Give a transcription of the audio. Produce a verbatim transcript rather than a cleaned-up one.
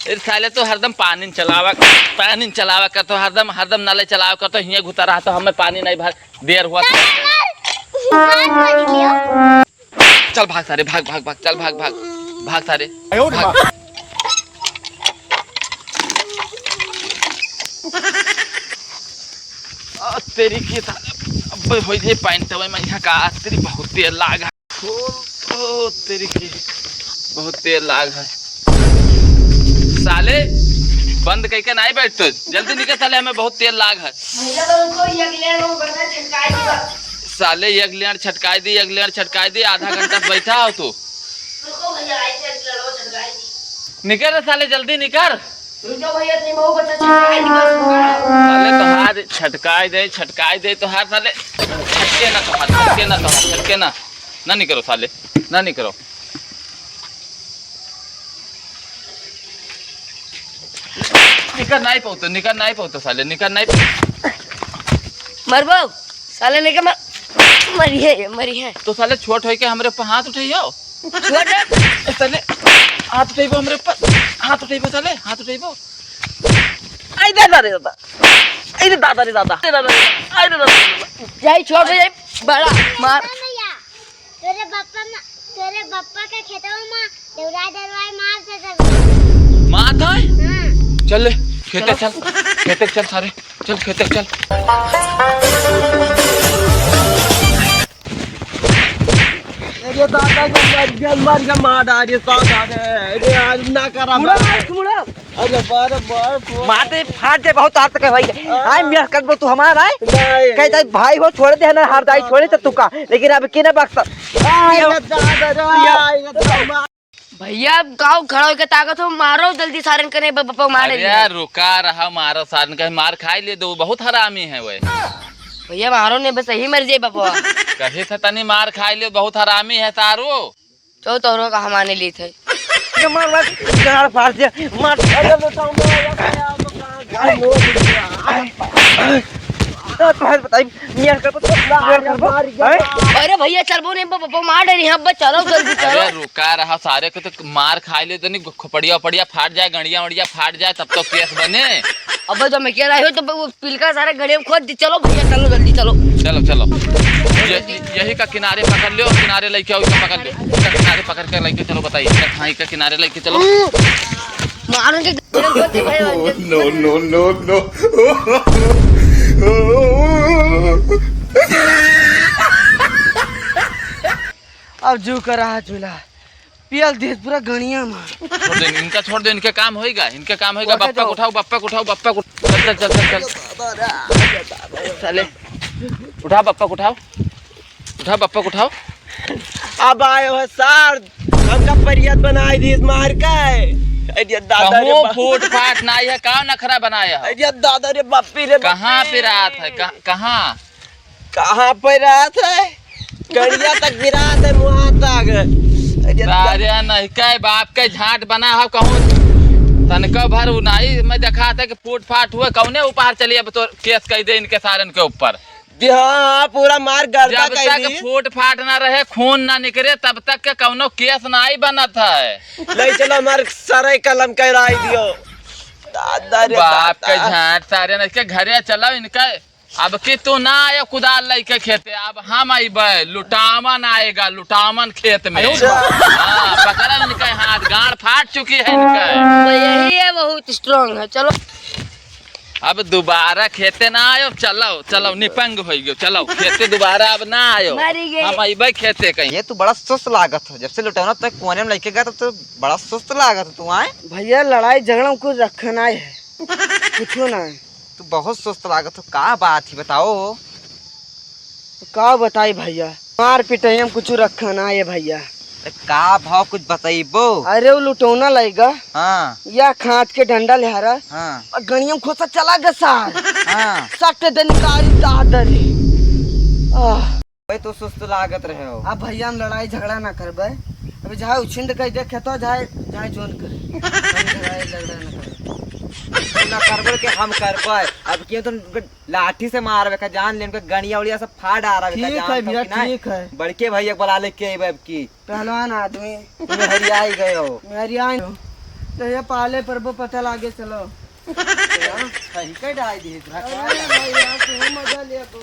ए साले तो हरदम पानी न चलावा, पानी न चलावा करतो, हरदम, हरदम नले चलावा करतो, हियाँ घुता रहा तो हमें पानी नहीं भर, देर हुआ। चल भाग सारे, भाग, भाग, भाग, चल भाग, भाग, भाग सारे, आयो रे भाग। माँ। आ, तेरी की साले, अब हो जाए पैंट में, मैं यहाँ का, तेरी बहुत तेल लाग है। खोल तो तेरी की, बहुत तेल लाग है। साले, बंद कइके नाहीं बैठ तो, जल्दी निकल साले, हमें बहुत तेल लाग है। भैया तो उनको एक लेन वो बंदा छटकाई दिया। साले, एक लेन छटकाई दी, एक लेन छटकाई दी, आधा घंटा से बैठा हो तू। रुको भैया, आई छटकाई दी। निकर रे साले, जल्दी निकर। रुको भैया, तुम बहुत अच्छा छटकाई दी, बस रुको। साले, तोहार छटकाई दे, छटकाई दे, तोहार साले, छटके ना तोहार, छटके ना तोहार, छटके ना। ना निकरो साले, ना निकरो। निकर नाहीं पउतो, निकर नाहीं पउतो साले, निकर नाहीं पउतो। मरबो, साले निकर मर, मरी है, मरी है। तो साले छोट होइके हमरे ऊपर हाथ उठइहो। छोट है? ए साले, हाथ उठइबो हमरे ऊपर, हाथ उठइबो साले, हात उठइबो। आई दे, दादा रे दादा, आई दे, दादा रे दादा, आई दे, दादा रे दादा। जाई छोट हो जाई, बड़ा मार। भैया, तोरे बप्पा मा-, तोरे बप्पा के खेतवा मा दौड़ाई दौड़ाई मार दे दे। मार था? हाँ। चल ले, खेते चल, खेते चल सारे, चल खेते चल। अरे दादा, ये मर गया, मर गया, मार डाले, साथ आ गए। अरे यार, ना करा मुड़ा, मार। मार, मुड़ा। अरे बार, बार, बार। माते फाट जाए, बहुत आत के भाई। हाँ। आए, मेहनत करबो तू हमार, आए। नहीं। कह दे, भाई हो, छोड़ दे ना, हार जाई, छोड़े तो तू का। लेकिन अब के ना बख्शा। आए, ये दादा रे, आए, ये दादा। भैया, गाँव खड़ा होके ताकत हो, मारो जल्दी सारन कने ब-, बप्पा मारे अरे नहीं। यार, रुका रहा, मारो सारन कहे, मार खाई ले दो, बहुत हरामी है वह। भैया, मारो नहीं, बस यही मर जाए बप्पा। कहे था तनी मार खाई ले, बहुत हरामी है सारू। चलो, तोहरो का हमारे लिए थे। ये मार, मार, गाड़ फाड़ दिया, मार। अरे, लुटाऊंगा, यार, यार, तो कहाँ गाड़ लोग। तो तुम्हारे बताई, मेहनत करबो, तो मेहनत करबो, मार गया। हैं? अरे भैया, चलबो नहीं, ब-, ब-, मार डरी, हाँ, बस चलो, जल्दी चलो। अरे रुका रहा, सारे के तो मार खाई ले, तनी खोपड़िया, ओपड़िया फाट जाए, गड़िया, वड़िया फाट जाए, तब तो केस बने। अब जब मैं कह रहा हूँ, तो वो पिलका सारे गड़िया में खोद दी। चलो भैया, चलो, जल्दी चलो। चलो, चलो। ये, यही का किनारे पकड़ लो, किनारे लेके आओ, इसका पकड़ लो। इसका किनारे पकड़ के लेके चलो, बताइए। इसका, हाँ, इसका किनारे लेके चलो। मारो के गड़िया में खोद दी भाई। No, no, no, no। अब जू करा है चूल्हा, पियल देत पूरा गणिया मार। छोड़ दे, इनका छोड़ दे, इनके काम होइगा, इनके काम होइगा। बप्पा को उठाओ, बप्पा को उठाओ, बप्पा को उठाओ। चल, चल, चल, चल, चल। साले, उठाओ बप्पा को, उठाओ। उठाओ बप्पा को, उठाओ। अब आए हो सार, हमका परियत बनाई दीस मार के। अरे दादा रे कहूँ बा-, फूट फाट नाई है, का नखरा बनाया है? अरे दादा रे बापी रे कहाँ बापी। पे रात है? कहाँ, कहाँ? कहाँ पे रात है? गड़िया तक गिरा दे मुहा तक। अरे सारे नहीं के बाप के झाट बना हो कहूँ। तनको भर उ नाई मैं देखा था कि फूट फाट हुए, कौने उपहार चली अब तो केस कह दे इनके सारन के ऊपर। जी हाँ, हाँ, पूरा मार गर्दा जब कह तक दी। फूट फाट ना रहे, खून ना निकले, तब तक के कौनो केस नाई बनत है। ले चलो हमार सरे कलम कराई दियो। दादा रे बाप दादा। के झाट सारे न इसके घरे चलो इनका। अब कि तू ना आयो कुदाल लेके खेते, अब हम अइबे, लुटावन आएगा, लुटावन खेत में। अच्छा। हाँ, पकड़ा इनका हाथ, गांड फाट चुकी है इनका। तो यही है, बहुत strong है। चलो। अब दोबारा खेते ना आयो, चलो, चलो, निपंग हो गयो, चलो, खेते दोबारा अब ना आयो। मरी गए। हम अइबे खेते कहीं। ये तू बड़ा सुस्त लागत हो, जब से लुटौना तक कोने में लेके गया, तब तो बड़ा सुस्त लागत हो तू, आए? भैया, लड़ाई झगड़ा में कुछ रखा ना है, कुछ ना है। तू बहुत सुस्त लागत हो, का बात ही बताओ। का बताई भैया, मार पिटाई में कुछ रखा ना है भैया। अरे का भाव कुछ बतइबो? अरे वो लुटौना लइगा। हाँ। या खात के डंडा लिहारा। हाँ। और गणिया में खोसा चला गया सार। हाँ। सट दे निकारी दादरी। आह। भाई तू सुस्त लागत रहे हो। अब भैया हम लड़ाई झगड़ा ना करबे। अभी चाहे उछिंद कह दे खेतो, चाहे, चाहे जोन करे। हम लड़ाई झगड़ा ना करबे। तू ना करबे के हम करबे। अब क्यों तो लाठी से मारबे का जान ले, उनका गणिया उड़िया सब फाड़ आ रहा है, ठीक है भैया, ठीक है। बड़के भैया को बुला लेके अइबे अब की। पहलवान आदमी। तुम हरियाई गए हो। मैं हरियाई हूँ। तो ये पाले परबो पता लागे, चलो। यार, सही कह डाल दिए, अरे भाई यार, तू मजा ले अब।